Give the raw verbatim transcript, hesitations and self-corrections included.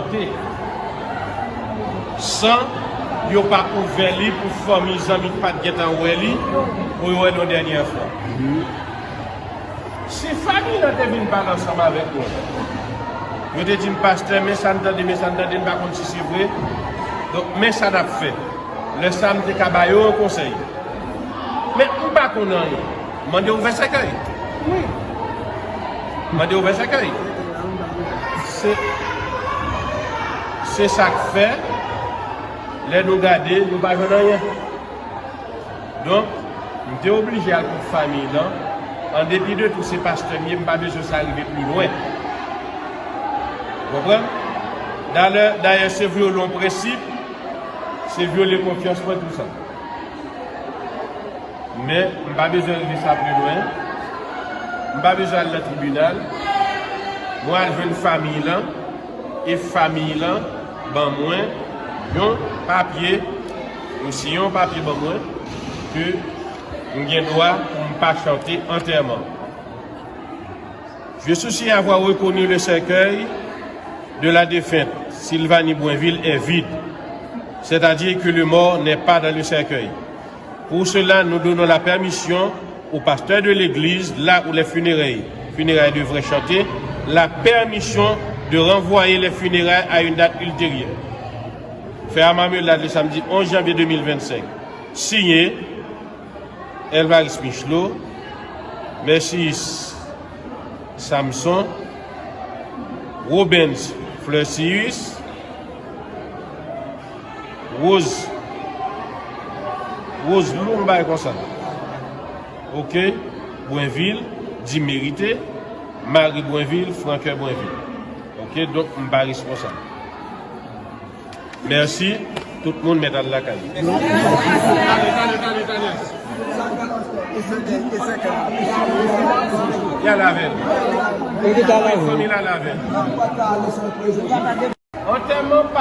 Prezante san yo pa ouvè li pou fanmi, zanmi ki pa t gentan wè li, pou yo wè l yon dènyè fwa. Si fanmi lan te vin pale ansanm avèk mwen, yo te di m, "Pastè, men sa n tande, men sa n tande, n pa konn si se vre. Donk, men sa n ap fè." Lè sa a, m te ka ba yo yon konsèy. Men m pa konn anyen. Mande ouvè sèkèy. Wi. Mande ouvè sèkèy. Se, se sa k fè, lè nou gade, nou pa jwenn anyen. Donk, m te oblije al kot fanmi lan. An depi de tou, se pastè m ye, m pa bezwen sa rive pli lwen. Ou konprann? Dalè, dayè, se vyole yon prensip, se vyole konfyans mwen, tou sa. Men, m pa bezwen rive sa pli lwen. M pa bezwen al nan tribinal. Mwen al jwenn fanmi lan, e fanmi lan ban mwen yon papye, yo siyen yon papye ban mwen, ke m gen dwa pou m pa chante antèman. Je soutiens avoir reconnu le cercueil de la défunte Sylvanie Boinville est vide, c'est-à-dire que le mort n'est pas dans le cercueil. Pour cela, nous donnons la permission au pasteur de l'église, là où les funérailles, funérailles devraient chanter, la permission de renvoyer les funérailles à une date ultérieure. Fait à Marmelade le samedi onze janvier deux mille vingt-cinq. Signé, Elvaris Michelot, Mercius Samson, Robens Fleurcius, Rose, Rose Lou, yon bagay konsa. Ok, Boinville, di merite, Marie Boinville, Franqueur Boinville. Ok, donk m pa responsab. Mèsi. Tout moun mèt al lakay yo. Y al avè l. Fanmi l al avè l. Antèman pa